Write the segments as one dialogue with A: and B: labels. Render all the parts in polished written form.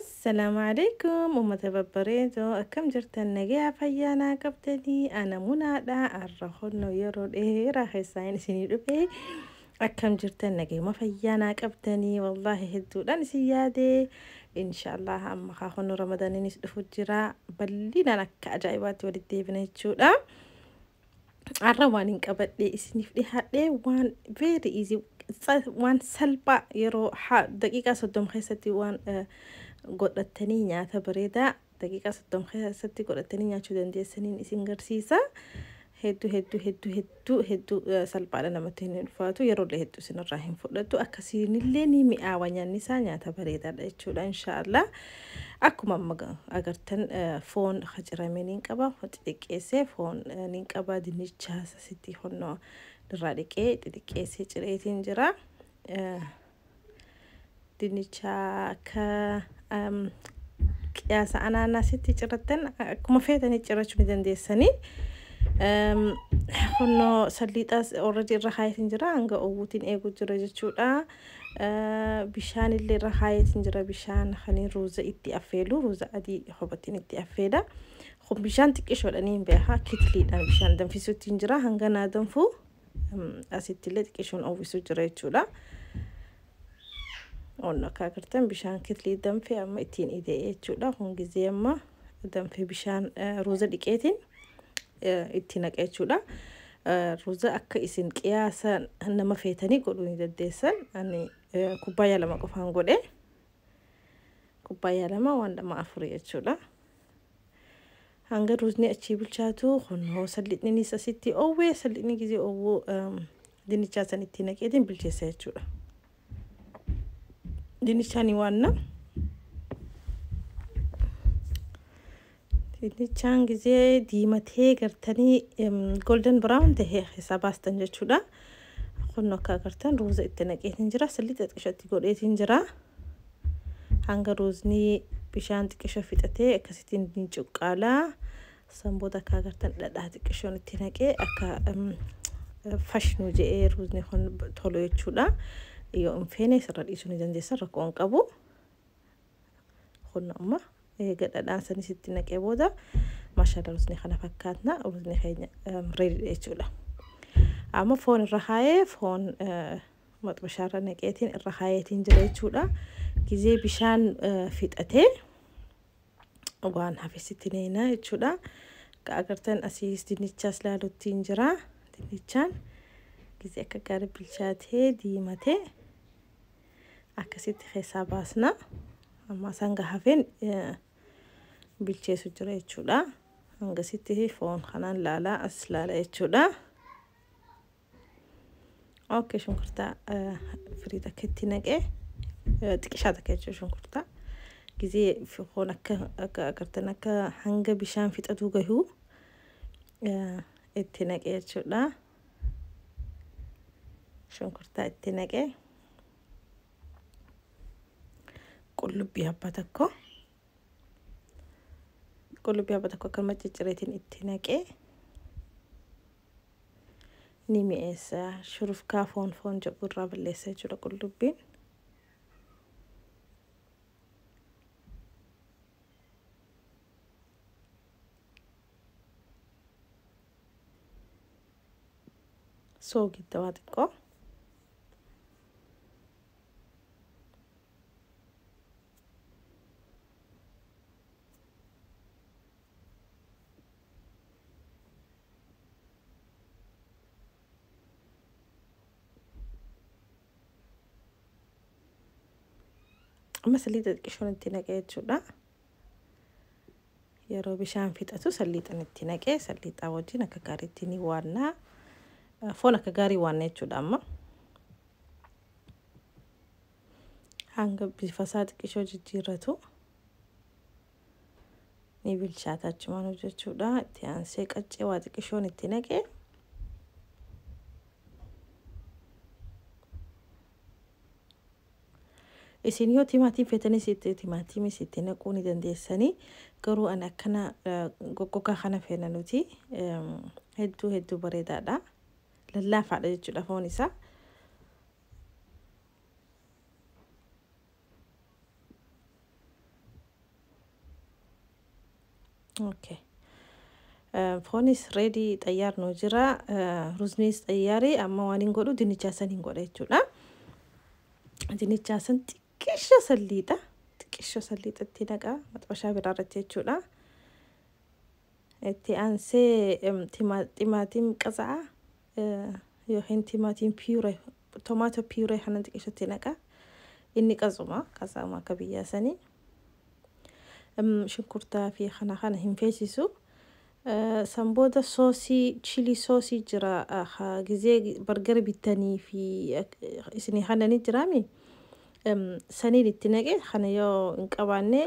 A: Assalaamu alaikum uummata babbareedoo, akkam jirtan? Nagayaa fayyaanaa qabdanii? Ana munaadha. Har'a honnoo yeroo dheeraa keessaa isinii dhufe. Akkam jirtan? Nagayuma fayyaanaa qabdanii? Wallaahi hedduudhaan isin yaade. Inshaallah amma kaa honnoo ramadaaniinis dhufu jira, bal'inaan akka ajaa'ibaatti walitti deebina jechuudha. Har'a waan hin qabadhe isiniif dhihaadhe, waan very easy, waan salphaa, yeroo daqiiqaa 30 keessatti waan godhattanii, nyaata bareedaa daqiiqaa 30 keessatti godhattanii nyaachuu dandeessaniin isin garsiisa. Hedduu hedduu hedduu hedduu hedduu salphaadha, namatti hin ulfaatu, yeroollee hedduu isinirraa hin fudhatu, akkasiinillee ni mi'aawa nyaanni isaa, nyaata bareedaadha jechuudha inshaallah. Akkuma amma agartan foon haciramee niin qaba, xixiqqeessee foon niin qaba, dinnicha asitti honnoo irraa dhiqee xixiqqeessee cireetiin jira. Dinnicha akka qiyaasa anaanaasitti cirattan, akkuma feetanii cirachuu ni dandeessanii. Honnoo salliixaas already irra kaayetiin jira, hanga oowwuutiin eeguu jira jechuudha. Bishaan illee irra kaayetiin jira, bishaan kan ruuza itti affeelu, ruuza adii kophattiin itti affeela. Kun bishaan xiqqishoodha niin beeka, kitiliidhaan bishaan danfisuutti jira, hanga naa danfuu asitti illee xiqqishoon oowwisuu jira jechuudha. Onnoo akka agartan bishaan kitilii danfee amma ittiin ida'ee jechuudha. Kun gizee amma danfee bishaan ruuza dhiqeetiin itti naqa jechuudha. Ruuza akka isin qiyaasa nama feetanii godhuu ni dandeessan. Ani kubbaayyaa 2 qofaan godhe. Kubbaayyaa 2 waan 2 4 jechuudha. Hanga ruuzni achii bilchaatu kunoo salliixninis asitti oowwee, salliixni gizee oowwuu dinnichaa san itti naqeetiin bilcheessa jechuudha. Dinnichaan waanna. Dinnichaan gizee diimatee gartanii golden brown tahee keessaa baastan jechuudha. Kun akka agartan ruuza itti naqeetiin jira. Salliixa xiqqishatti godheetiin jira. Hanga ruuzni bishaan xiqqisho fixatee akkasittiin ni cuqqaalaa. San booda akka agartan dhadhaa xiqqishoon itti naqee akka fashnuu jedhee ruuzni kun tolu jechuudha. Yoo hin feene sirra dhiisuu ni dandeessan, rakkoo hin qabu. Kun amma eega dhadhaan sanis itti naqee booda, maashaalla, ruuzni kana fakkaatna, ruuzni keenya ready jechuudha. Amma foon irra kaayee, foon maxbashaarra naqeetiin irra kaayeetiin jira jechuudha. Gizee bishaan fixatee waan hafesitti neena jechuudha. Akka agartan asiis dinnichaas laaluttiin jira. Dinnichaan gizee akka gaarii bilchaatee diimatee akkasitti keessaa baasna. Amma hanga hafeen bilcheessu jira jechuudha. Hangasitti foon kanaan laalaa as laala jechuudha. Okay, shunkurtaa firii takka itti naqee, xiqqishaa takka jechuudha shunkurtaa. Gizee foon akka agartan akka hanga bishaan fixatuu gahuu itti naqee jechuudha. Shunkurtaa itti naqee, qullubbii abbaa tokko, qullubbii abbaa tokko akkanuma ciccireetiin itti naqee ni mi'eessa. Shurufkaa foon foon jedhu irraa balleessa jechuudha qullubbiin. Soogidda waa xiqqoo. Amma salliixa xiqqishoon itti naqee jechuudha. Yeroo bishaan fixatu salliixan itti naqee, salliixaa wajjin akka gaariitti ni waannaa. Foon akka gaarii waanna jechuudha amma. Hanga bifa isaa xiqqishoo jijjiirratu ni bilchaata achumaan jechuudha. Itti aansee qaccee waa xiqqishoon itti naqee, isin yoo timaatiin feetanis timaatiimis itti naquu ni dandeessanii, garuu ani akkana goggogaa kana feena nuti, hedduu hedduu bareedaadha, lallaafaadha jechuudha foon isaa. Okay. Foonis ready xayyaar nu jira. Ruznis xayyaarii amma waan hin godhu dinnichaa san hin godha jechuudha. Dinnichaa san xiqqeesha salliixa. Xiqqeesha salliixa itti naqa maxxashaa biraa irratti jechuudha. Itti aansee timaatim qasa'a yookiin timaatim puree tomato puree kana xiqqeesha itti naqa. Inni qasuma qasa'uma akka biyyaa sanii. Shunkurtaa fi kana kana hin feesisu. San booda soosii chili soosii jira gizee bargara bitanii fi isinii kananii jiraami. Saniin itti naqe kana yoo hin qabaanne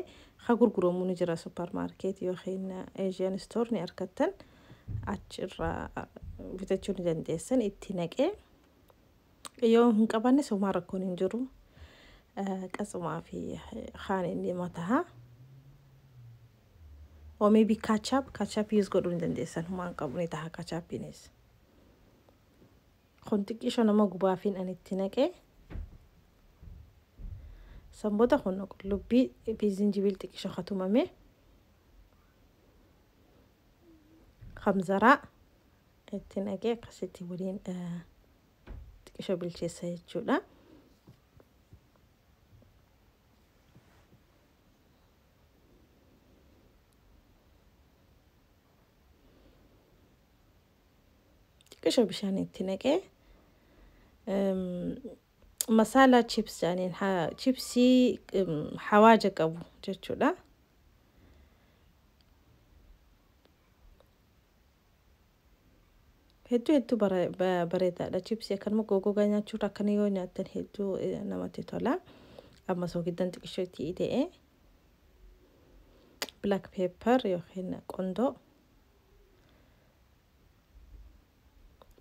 A: ha gurguramu ni jira supermarket yookiin Asian store ni argattan achirraa bitachuu ni dandeessan itti naqe. Yoo hin qabaanne somaa rakkoon hin jiru. Qasumaa fi kaan inni mataa. Or maybe ketchup, ketchup use godhuu ni dandeessan humaan qabu ni taha ketchupiinis. Kun xiqqisho nama gubaafiin ani itti naqe. San booda kun qullubbii fi zinjibil xiqqisho katumame. Kamzaraa itti naqee akkasitti waliin xiqqisho bilcheessa jechuudha. Xiqqisho bishaan itti naqee masala chips jedhaniin chipsii hawaaja qabu jechuudha. Hedduu hedduu bareedaadha. Chipsii akkanuma goggogaa nyaachuurra akkana yoo nyaattan hedduu namatti tola. Amma soogiddan xiqqishoo itti ida'e. Black pepper yookiin qondoo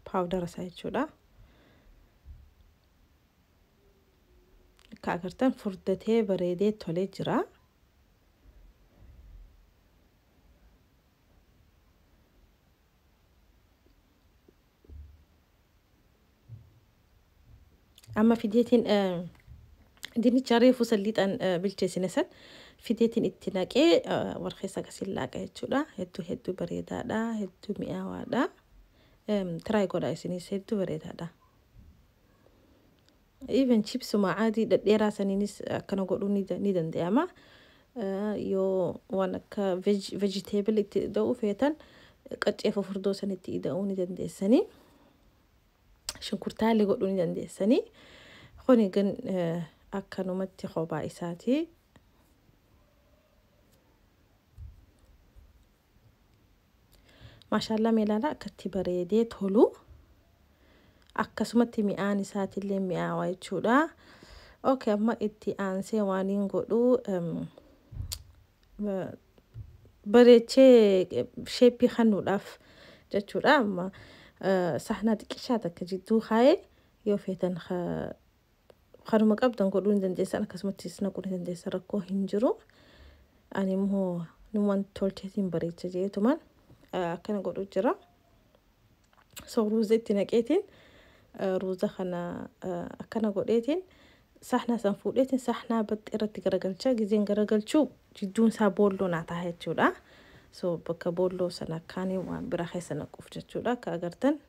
A: paawudara isaa jechuudha. Akka agartan furdatee bareedee tolee jira. Amma fideetiin dinnicha reefu salliixaan bilcheessine san fideetiin itti naqee warqeessa akkasiin laaqa jechuudha. Hedduu hedduu bareedaadha. Hedduu mi'aawaadha. Try godha isinis hedduu bareedaadha. Even chipsuma caadii dhedheeraa saniinis akkana godhuu ni danda'ama. Yoo waan akka vegetable itti ida'uu feetan qaccee fufurdoo sanitti ida'uu ni dandeessanii. Shunkurtaalee godhuu ni dandeessanii. Kuni gan akkanumatti kophaa isaati. Maashaallah meelaala akkatti bareedee tolu. Akkasumatti mi'aan isaatillee mi'aawa jechuudha. Okay, amma itti aansee waan hin godhu bareechee sheeppii kennuudhaaf jechuudha. Amma sahnaa xiqqishaa takka jidduu kaa'ee yoo feetan kanuma qabdan godhuu ni dandeessan akkasumattis naquu ni dandeessan rakkoo hin jiru. Ani immoo numaan tolcheetiin bareecha jeetumaan akkana godhuu jira. So ruuza itti naqeetiin ruuza kana akkana godheetiin sahnaa san fuudheetiin sahnaa baxxee irratti garagalchaa gizeen garagalchuu jidduun isaa boolloo naa ta'a jechuudha. So bakka boolloo sana akkaanii waan biraa keessa naquuf jechuudha akka agartan.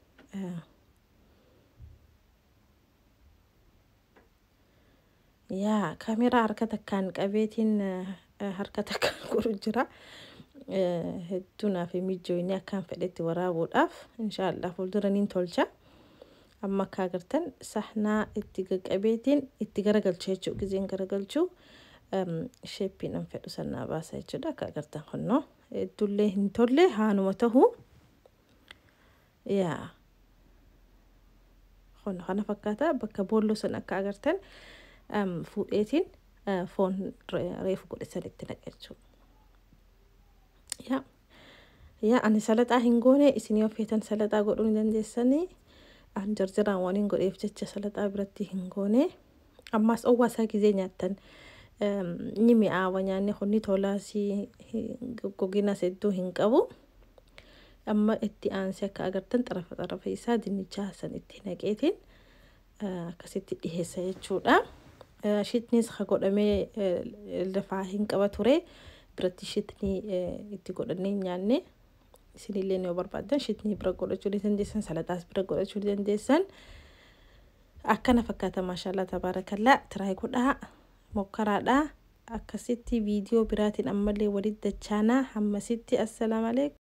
A: Yaa kaameraa harka takkaan qabeetiin harka takkaan godhu jira. Hedduu naaf mijoonni akkaan fedhetti waraabuudhaaf inshaallah fuuldura niin tolcha. Amma akka agartan sahnaa itti qaqqabeetiin itti garagalcha jechuudha. Gizeen garagalchuu sheeppiin an fedhu sannaa baasa jechuudha. Akka agartan kunnoo hedduullee hin tolle haanuma tahu. Yaa kun kana fakkaata bakka boolloo san akka agartan fuudheetiin foon reefu godhe sanitti naqa jechuudha. Yaa yaa ani salaxaa hin goone isin yoo feetan salaxaa godhuu ni dandeessanii. An jarjaraan waan hin godheef jecha salaxaa biratti hin goone. Ammaas owwaa isaa gizee nyaattan ni mi'aawa nyaanni kun ni tolaas goginas hedduu hin qabu. Amma itti aansee akka agartan xarafa xarafa isaa dinnichaa san itti naqeetiin akkasitti dhiheessa jechuudha. Shitnis ha godhamee lafaa hin qaba ture. Biratti shitnii itti godhannee nyaanne. Isinillee yoo barbaaddan shitnii bira godhachuu ni dandeessan, salataas bira godhachuu ni dandeessan. Akkana fakkaata, maashaallah tabaarakallaa. Try godhaa, mokkaraadhaa. Akkasitti viidiyoo biraatiin ammallee walitti dachaanaa. Hammasitti assalaamu alaikum.